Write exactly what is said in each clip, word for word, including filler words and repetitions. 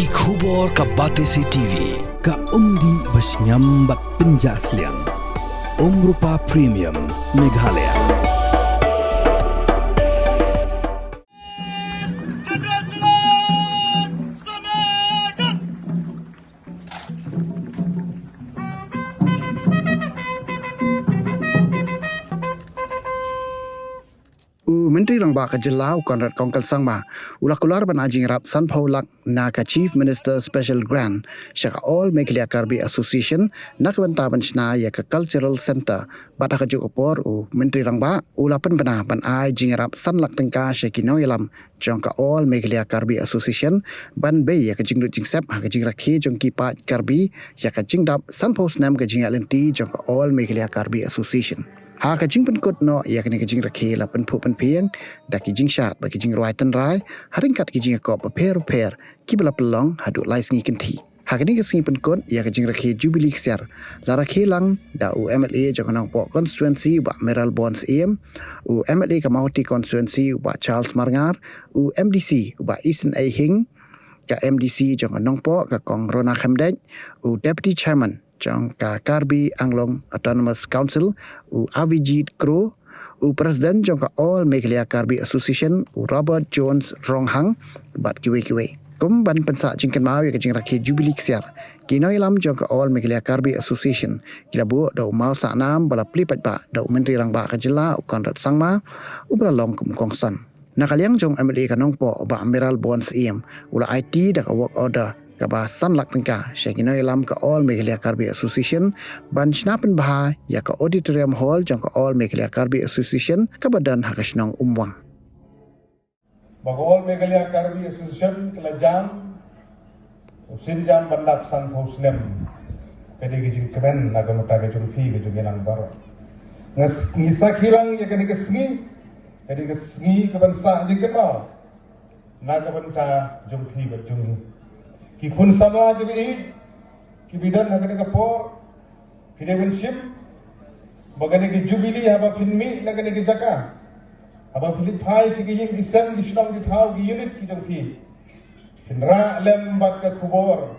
Ki khubor ka Batesi T V, ka umdih ba shngiam bad pynjah sliang. Umrupa Premium, Meghalaya. U Myntri Rangbah ka jylla u Conrad Kongkal Sangma u la kular ban ai jingïarap sanphew lak na ka Chief Minister Special Grant sha ka All Meghalaya Karbi Association na ka bynta ban shna ïa ka Cultural Centre. Bad ha kajuh ka por u Myntri Rangbah u la pynbna ban ai jingïarap san lak tyngka sha ki nongïalam jong ka All Meghalaya Karbi Association ban bei ïa ka jinglut jingsep ha ka jingrakhe jong ki paid Karbi ïa ka jingdap sanphew snem ka jingïaid lynti jong ka All Meghalaya Karbi Association. Ha ka jingpynkut noh ïa kane ka jingrakhe la pynphuh pynphieng da ki jingshad bad ki jingrwai tynrai ha ryngkat ki jingïakop bapher bapher kiba la pynlong haduh lai sngi kynthih. Ha kane ka sngi pynkut ïa ka jingrakhe Jubilee Ksiar la rakhe lang da u M L A jong ka Nongpoh Constituency u Bah Mayralborn Syiem, u M L A ka Mawhati Constituency u Bah Charles Marngar, u M D C u Bah Eason A Hing, ka M D C jong ka Nongpoh ka Kong Rona Khymdeit, u Deputy Chairman jong ka Karbi Anglong Autonomous Council u Avijit Kro, u President jong ka All Meghalaya Karbi Association u Robert Jones Ronghang bad kiwei kiwei. Kum ban pynsah jingkynmaw ïa ka jingrakhe Jubilee Ksiar, ki nongïalam jong ka All Meghalaya Karbi Association ki la buh da u maw sahnam ba la plie paidbah da u Myntri Rangbah ka jylla u Conrad Sangma uba la long kum u kongsan. Na ka liang jong u M L A ka Nongpoh u Bah Mayralborn Syiem u la aiti da ka work order kaba san lak tyngka sha ki nongïalam ka All Meghalaya Karbi Association ban shna pynbha ïa ka auditorium hall jong ka All Meghalaya Karbi Association kaba don ha ka shnong Umwang. Ba ka All Meghalaya Karbi Association ka la jam u sienjam ban dap sanphew snem. Ka dei ka jingkmen na ka bynta ka jong phi ka jong ngi lang baroh. Ngi sakhi lang ïa kane ka sngi, ka dei ka sngi kaban sah jingkynmaw na ka bynta jong phi bad jong ngi. Ki khun samla kiba ïeit kiba don ha kane ka por, phi dei ban shim ba kane ka Jubilee haba phin mih na kane ka jaka, haba phin leit phai sha ki ïing ki sem ki shnong ki thaw ki unit ki jong phi, phin rah lem bad ka khubor,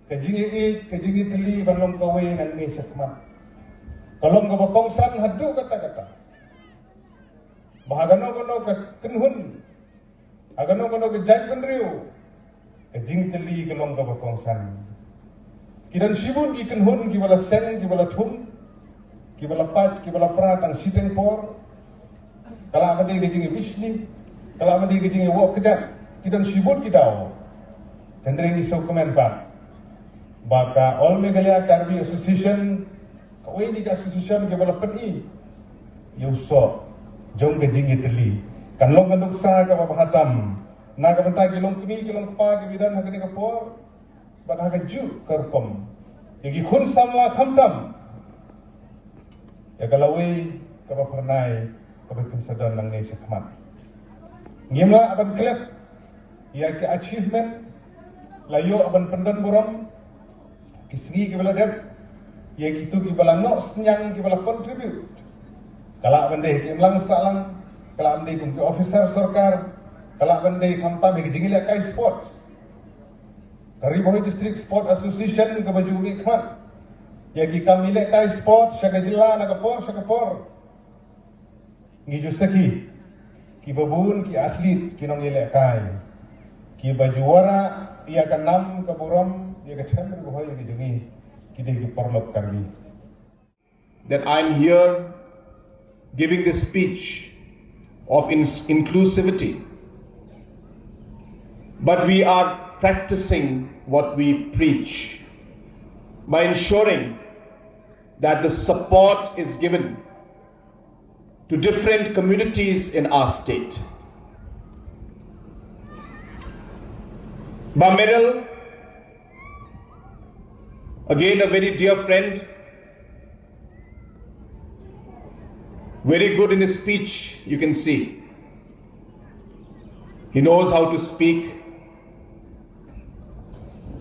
ka jingïeit ka jingïatylli ban long kawei nangne shakhmat. Ka long kaba kongsan haduh katta katta. Ba ha kano kano ka kynhun, ha kano kano ka jaitbynriew, ka jingtylli ka long kaba kongsan. Ki don shibun ki kynhun kiba la seng, kiba la thung, kiba la pait, kiba la pra tang shiteng por. Ka lah ban dei ka jingïabishni, ka lah ban dei ka jingïawoh kjat. Ki don shibun ki daw. Hynrei ngi sngewkmen pat ba ka All Meghalaya Karbi Association, kawei na ki association kiba la pyni ïa u soh jong ka jingïatylli, kan long ka nuksa kaba bha tam na ka bynta ki longkmie ki longkpa kiba don ha kane ka por, bad ha kajuh ka rukom ïa ki khun samla khamtam ïa ka lawei kaba phyrnai kaba kin sa don nangne shakhmat. Ngim lah ban klet ïa ki achievement, la ïoh ban pyndon burom ki sngi kiba la dep ïa kito kiba la noh synñiang, kiba la contribute. Ka lah ban dei ki imlang sahlang, ka lah ban dei kum ki officer sorkar, ka lah ban dei khamtam ïa ki jingïalehkai sports. Ka Ri Bhoi District Sport Association kaba ju mihkhmat ïa ki kam ïalehkai sport sha ka jylla na ka por sha ka por. Ngi ju sakhi kiba bun ki athletes, ki nongïalehkai kiba ju wanrah ïa ka nam ka burom ïa ka them Ri Bhoi ïa ka jong ngi, ki dei ki paralok Karbi. That I'm here giving this speech of in- inclusivity, but we are practicing what we preach by ensuring that the support is given to different communities in our state. Bah Mayralborn, again a very dear friend, very good in his speech, you can see. He knows how to speak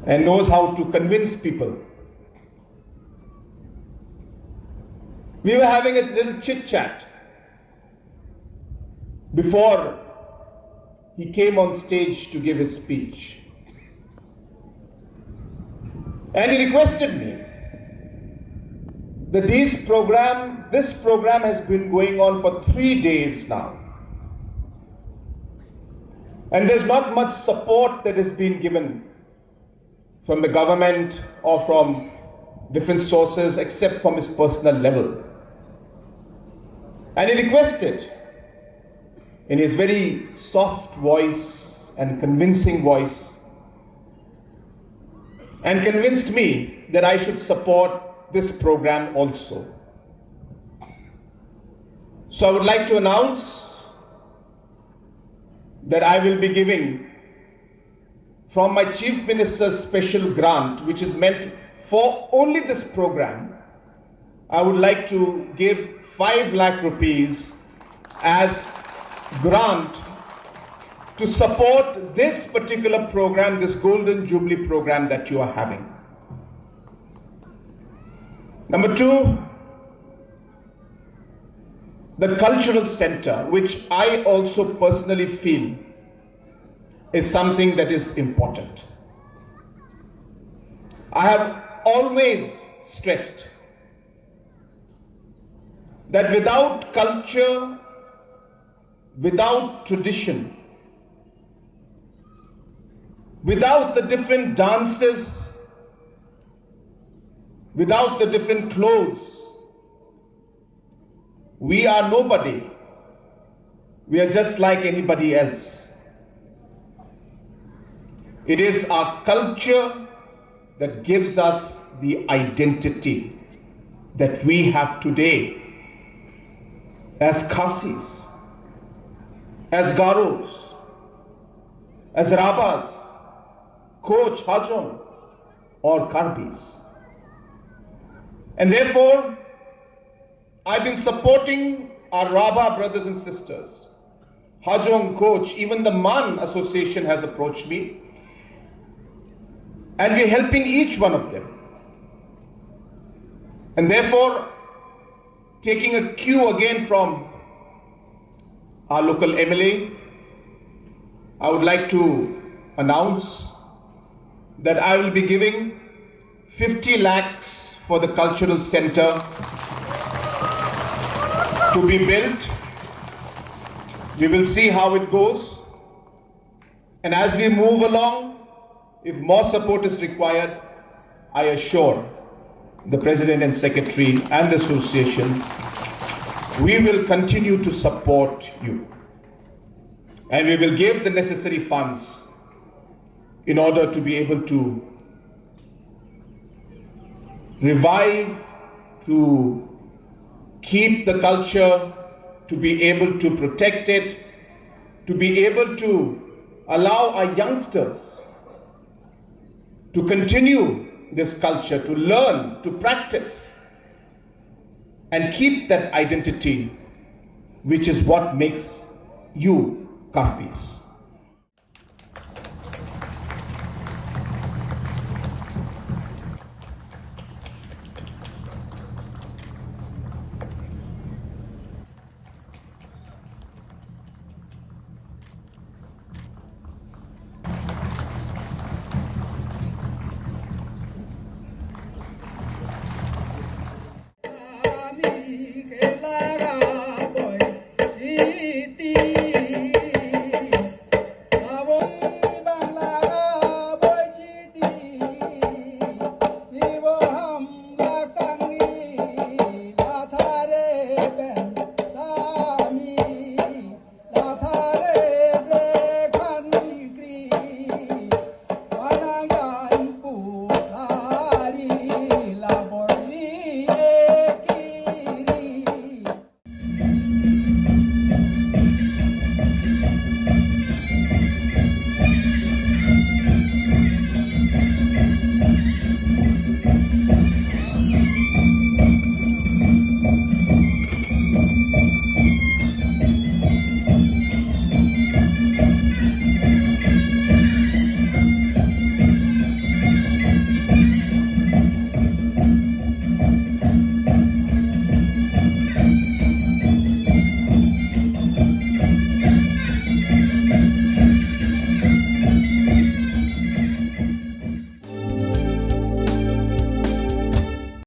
and knows how to convince people. We were having a little chit chat before he came on stage to give his speech. And he requested me that this program, this program has been going on for three days now. And there's not much support that has been given from the government or from different sources except from his personal level. And he requested in his very soft voice and convincing voice and convinced me that I should support this program also. So I would like to announce that I will be giving from my Chief Minister's special grant, which is meant for only this program, I would like to give five lakh rupees as grant to support this particular program, this Golden Jubilee program that you are having. Number two, the cultural center, which I also personally feel is something that is important. I have always stressed that without culture, without tradition, without the different dances, without the different clothes, we are nobody. We are just like anybody else. It is our culture that gives us the identity that we have today as Khasis, as Garos, as Rabas, Koch, Hajong, or Karbis. And therefore, I've been supporting our Rabha brothers and sisters, Hajong, Koch, even the Man Association has approached me, and we're helping each one of them. And therefore, taking a cue again from our local M L A, I would like to announce that I will be giving fifty lakhs for the cultural center to be built. We will see how it goes. And as we move along, if more support is required, I assure the president and secretary and the association, we will continue to support you. And we will give the necessary funds in order to be able to revive, to keep the culture, to be able to protect it, to be able to allow our youngsters to continue this culture, to learn, to practice, and keep that identity, which is what makes you Karpis.